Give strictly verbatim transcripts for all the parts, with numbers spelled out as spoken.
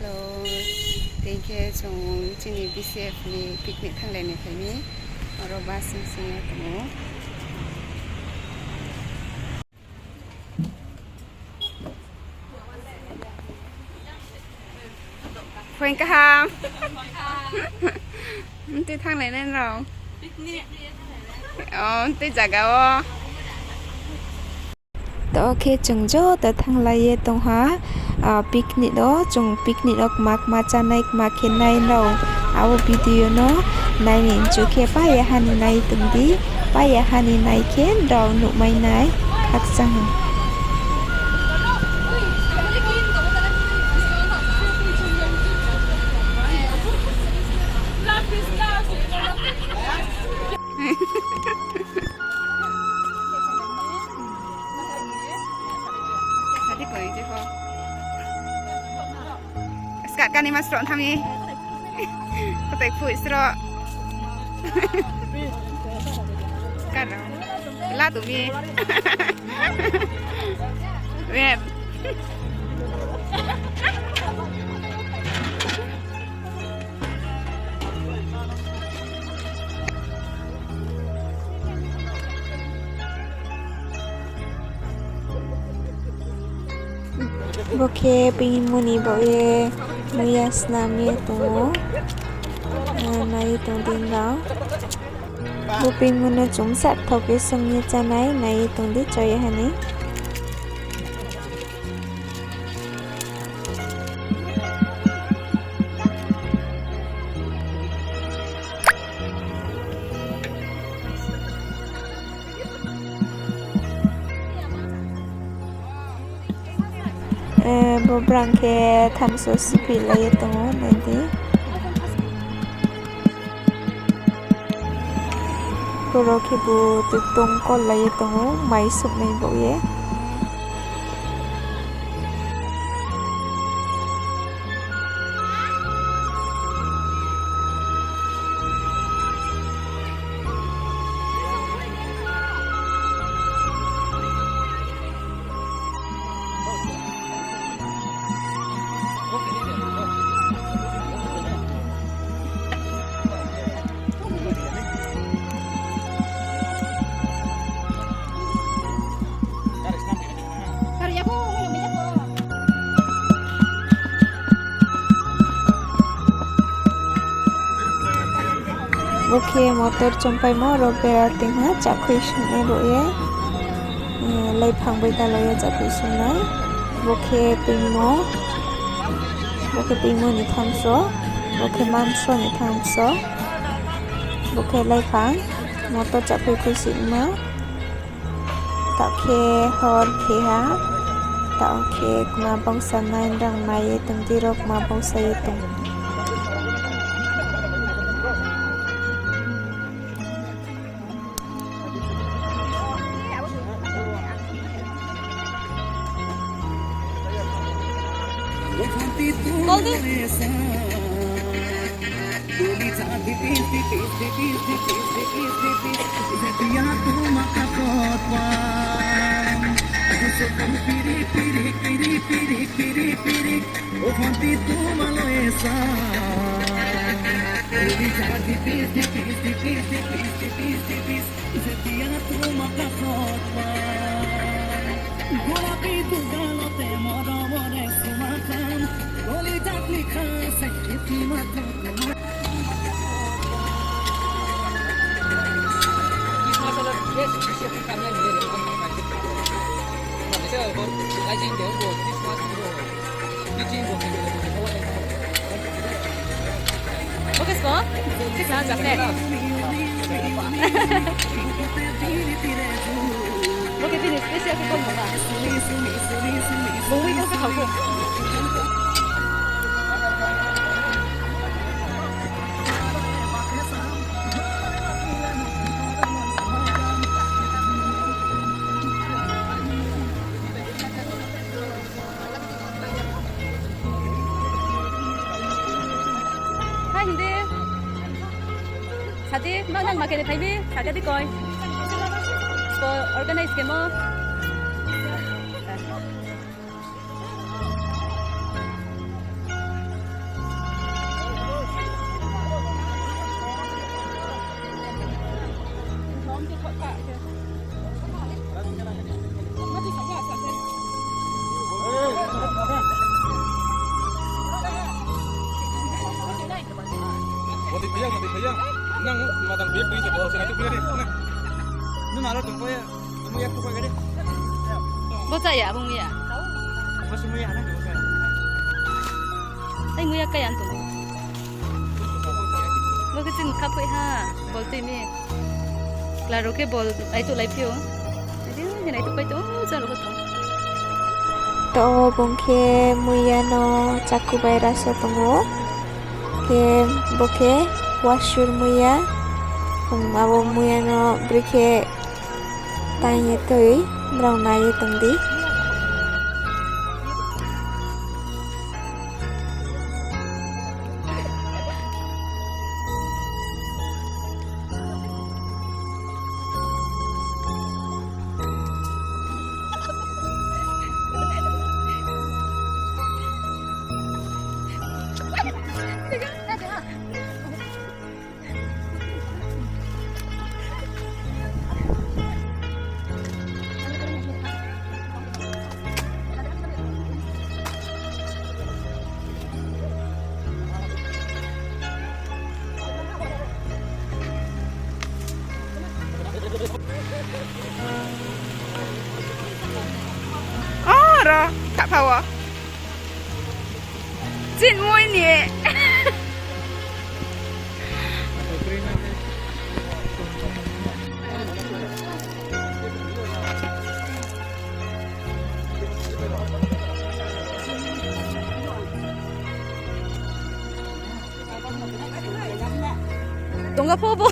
Tei khe chung chini B C F ni picnic thannglai ni phai mi, aro bus sing sing ye tong ou. Phoing kaham. Mtui thannglai nai rao. O, mtui zaga wo. To khe chung joto thannglai ye tong ha, picnic wo, chung picnic wo kma kma chánai, kma khe nai rao, abo video no nai ni mchu khe paiya ha ni nai tong di, paiya ha ni nai khe rao nuhmai nai, khakchang ha. Skat kani ma sroh thami. Kotai phui sroh. Kar la tu mi. Web. Bo khe pingmo ni baoh ye muiya snam ye tong ou. Nai ye tong di nrao. Bo pingmo no chung sathaoh khe song ye chánai, nai ye tong di choi ha ni. Bo brang khe thamso siphi lai ye tong ou, nai di. Boro khebu tutung kol lai ye tong ou, mai souhnai baoh ye. Bo khe motor chompaimo rao bera tingha, chakhoi sungnai bo ye. Laiphang bai dalai ye chakhoi sungnai. Bo khe pingmo, bo khe pingmo ni thamso, bo khe manso ni thamso, bo khe laiphang, motor chakhoi khuisoima. Taoh khe hor khe ha, taoh khe kma bangsa nai rang nai ye tong di, rao kma bangsa ye tong. Bo khe sbo? Kisa chocolate. Bo khe bini special khe kong ba. Bo wi kong se khau khe. Hai hindi. Sadi, ma nang ma khe ni phai mi, saga di koi. Ko organize khe mo. Nang madam bed bri se bo se na tu kiri. Nung malo tong ko ya. Muya ko ka de. Bo cha ya, bo muya. Bo se muya na ko ka. Ai muya ka yan tong. Bo khe chini khaphoi ha, bol tui mi. Klaro khe bol ai tu lai phio. Ai je nai tu pai tong, cha ro tong. To bung khe muya no chaku bai raso tong ou. Khe bo khe wasur muya. Abo muya no bri khe tang ye tui, nrao nai ye tong di. Oro, thapha wo. Chinmoi ni. Tongga pho bo.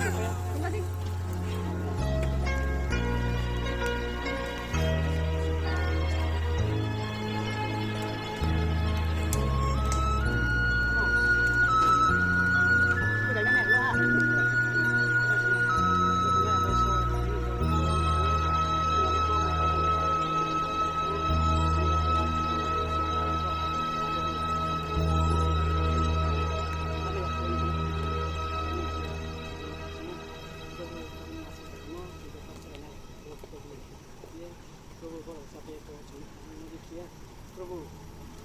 Probu, borok sa khe to chung no kaham di khe, Probu,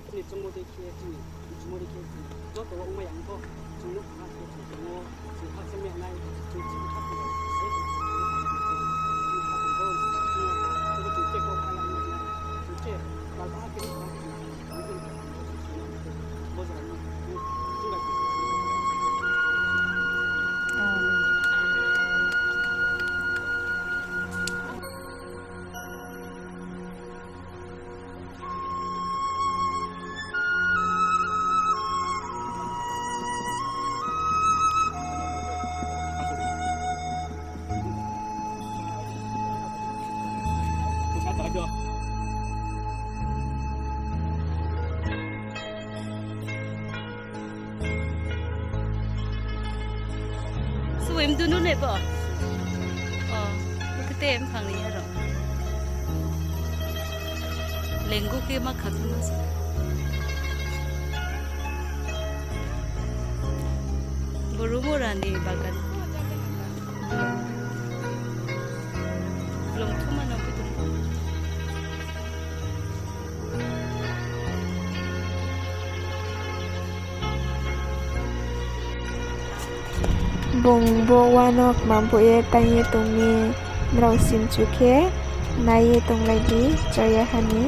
chini chongmo dei khe, chini chongmo dei khe, chini joto wo ongmai ya ong kho, chung no kaham khe chung tongmo, chung khakchang ya nai, chung chini kha tong, chung kha tong, chung kha tong, chung khe kok kha ya nai, chung khe kal baha khe, Suwim dunu ne bo. O, kete mphang ni aro. Lenggu khe ma kha thangma se. Bo Rumura ni bagan. Longthuma no phi tong. Bung bo uanok mambo ye tang ye tong mi, nrao simchu khe nai ye tonglai di, chaya hani.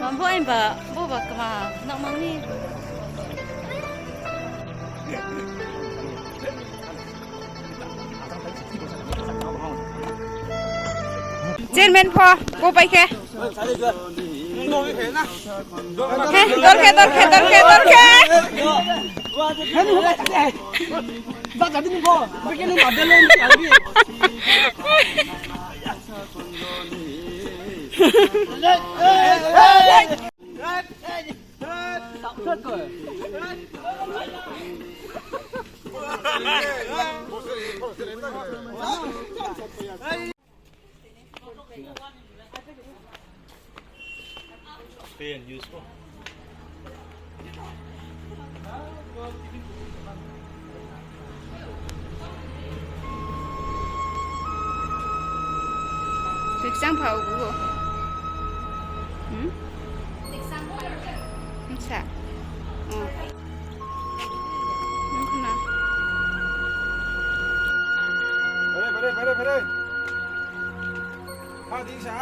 Bambo aimba, bo ba kma, nang mang ni. Chairman pho, bo pai khe. He, dor khe, dor khe, dor khe, dor khe. Tui kchang pha ugu. Hmm? Msa. Oh. Nung khna. Phere, phere, phere, phere. Ha, di sa.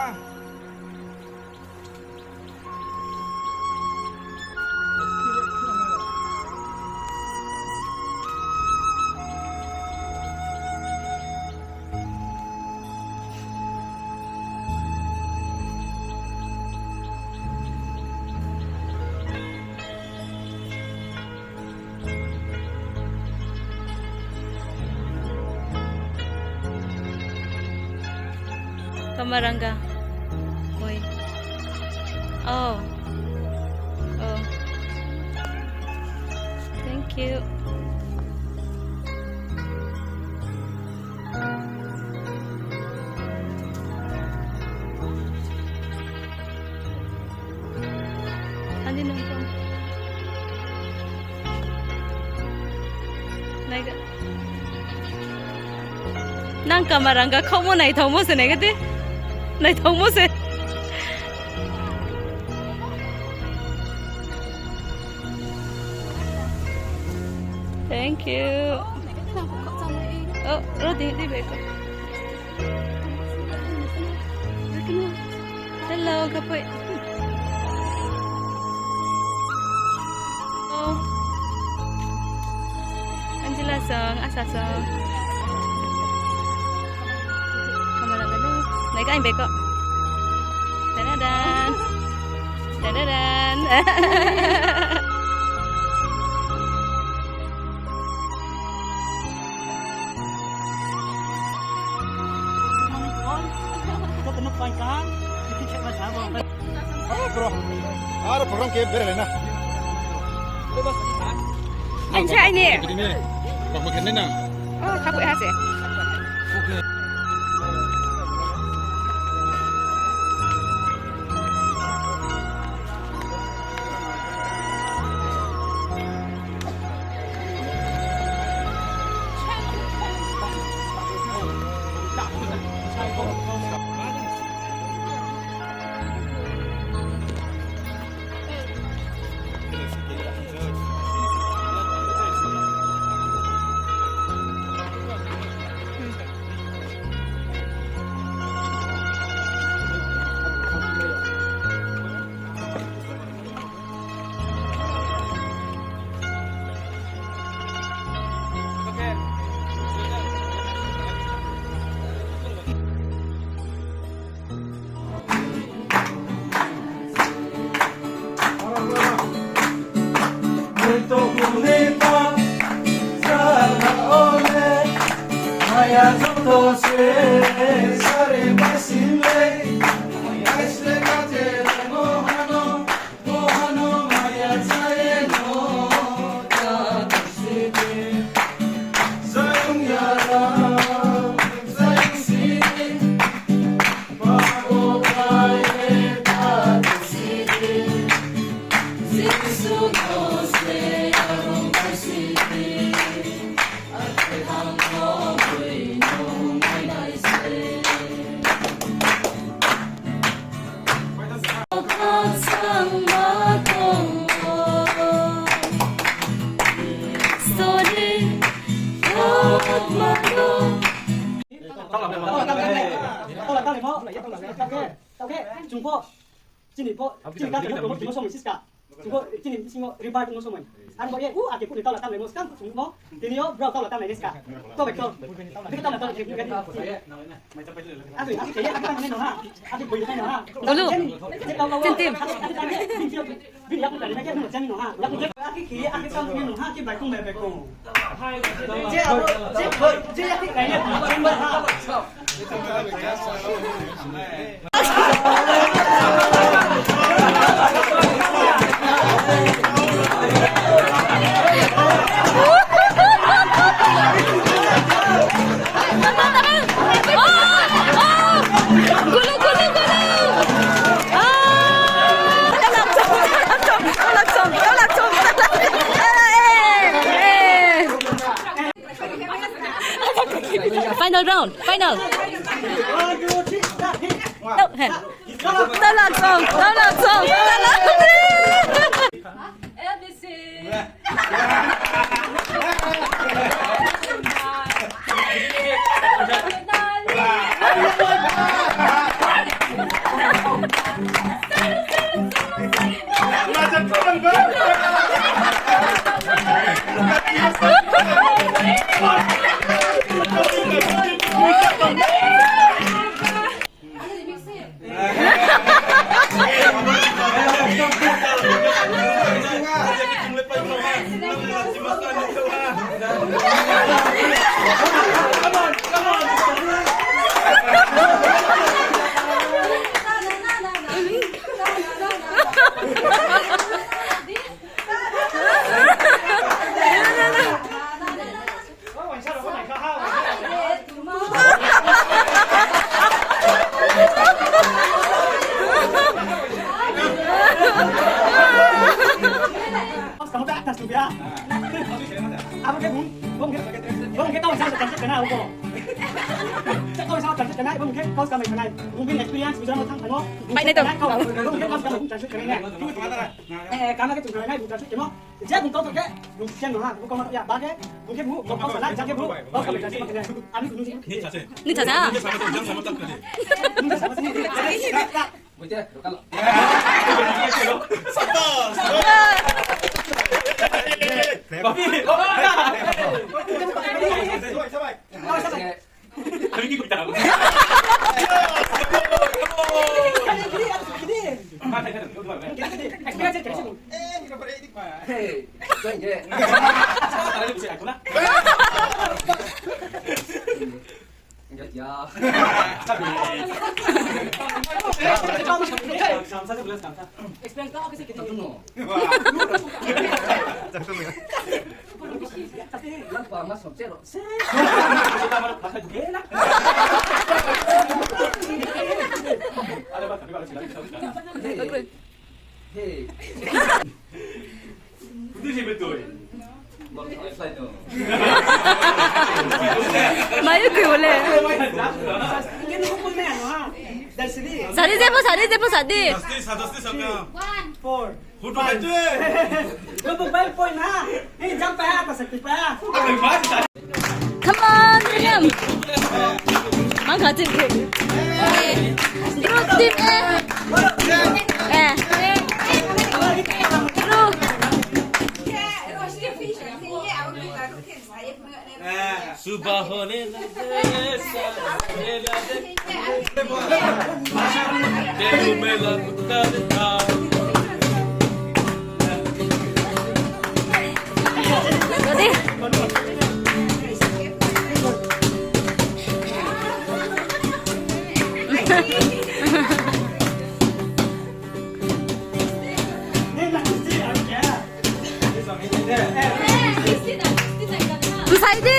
Kamaranga. Oi. Oh. Oh. Thank you. Ani nung tong. Naiga. Nang Kamaranga khaohmo naithaomo se naiga de. Naithaomo se. Thank you. Oh, ro di, di bai ko. Hello, kapoi. Oh. Angela song, Asa song. Kamala gado. Nai ka ang beko. Dan dan dan. Dan dan dan. Aro program khe berai lai na. Ang se aini. Bini bangma khe nai na. Oh, khaphoi ha se. Tale mo, tale, tale, chung pho, chini pho, chini culture no promote khemo somoi siska. Chung pho, chini bisingo rebirth no somoi. Ar bo ye, u, ake puni tala tale mo skang chung mo. Tini yo, bro, tala tale ni ska. To bai to. Bini tala tale ni ska. Ake, ake khe ye, ake tale ni no ha. Ake boi ni no ha. Dulu. Jen, jen tau tau. Chen team. Bini yaku tale ni ke no jen no ha. Yaku jen. Ake khe ye, ake tale ni no ha. Ake bai kong bai bai kong. Final round, final. Tau, he. Tau langsung, tau langsung, tau langsung. Bai nai to. Eh, kama khe chung nai, bung translate khemo. Je bung kau khe, bung chen no ha, bung kau ma ya, ba khe, bung khe bung, bung kau sa nai, jang khe bung, kau sa nai, jang khe bung khe. Ami bung ni. Ni cha cha. Bung khe sa ma si. Bung khe, lo kalo. Sabar. Sabar. Kami ki kuita. Hey, join ke. Salah dia bisa aku lah. Enggak ya. Explain kau ke sikit. Tentu no. Kenapa mas Cero? Hey. Mayu ke boleh. Sadi je po, sadi je po, sadi. Four. Hudu hai tu. Hudu bai poi na. Hei, jam pa, apa sakti pa? Come on, Miriam. Mang kha ching. Group team A. Eh. Group. Suba hone la de, sa hone la de. Deu me la kuta de ta. Msai di.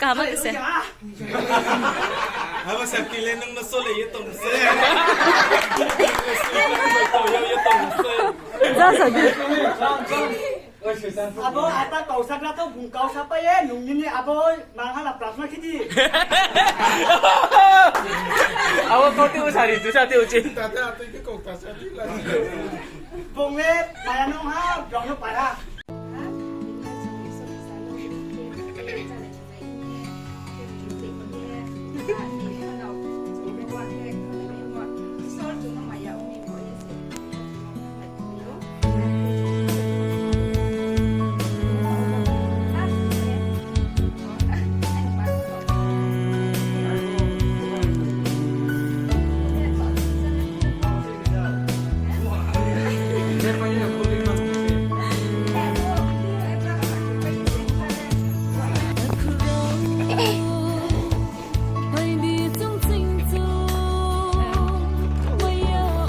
Kaham khe se. Abo sakti le nung no sole ye tong se. Ye tong se. Abo ata kau sakra to bung kau sapai ye, nung nini abo manghala prasma khidi. Abo kau ti usari tu sa ti uchi. Tata atoi ke kau ta sa ti la. Bung le paya nung ha, bung no para.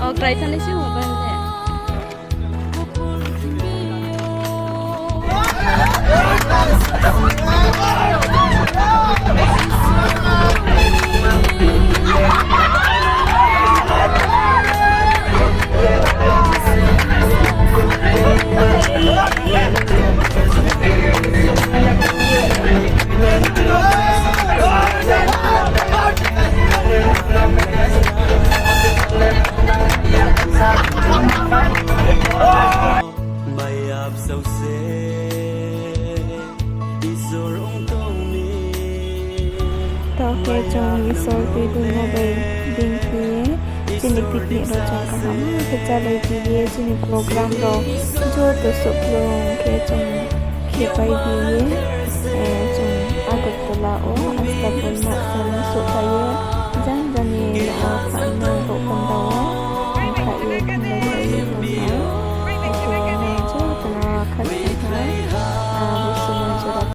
O, krai thani si mobile le. Maya bsao se Isor ong tong mi. Taoh khe chung Isor tuidulmo bai dingphi ye, chini picnic rao chung kaham khe chálai phi ye, chini program rao joto souhplung khe chung khepai phi ye, eh, chung Agartala wo Astabon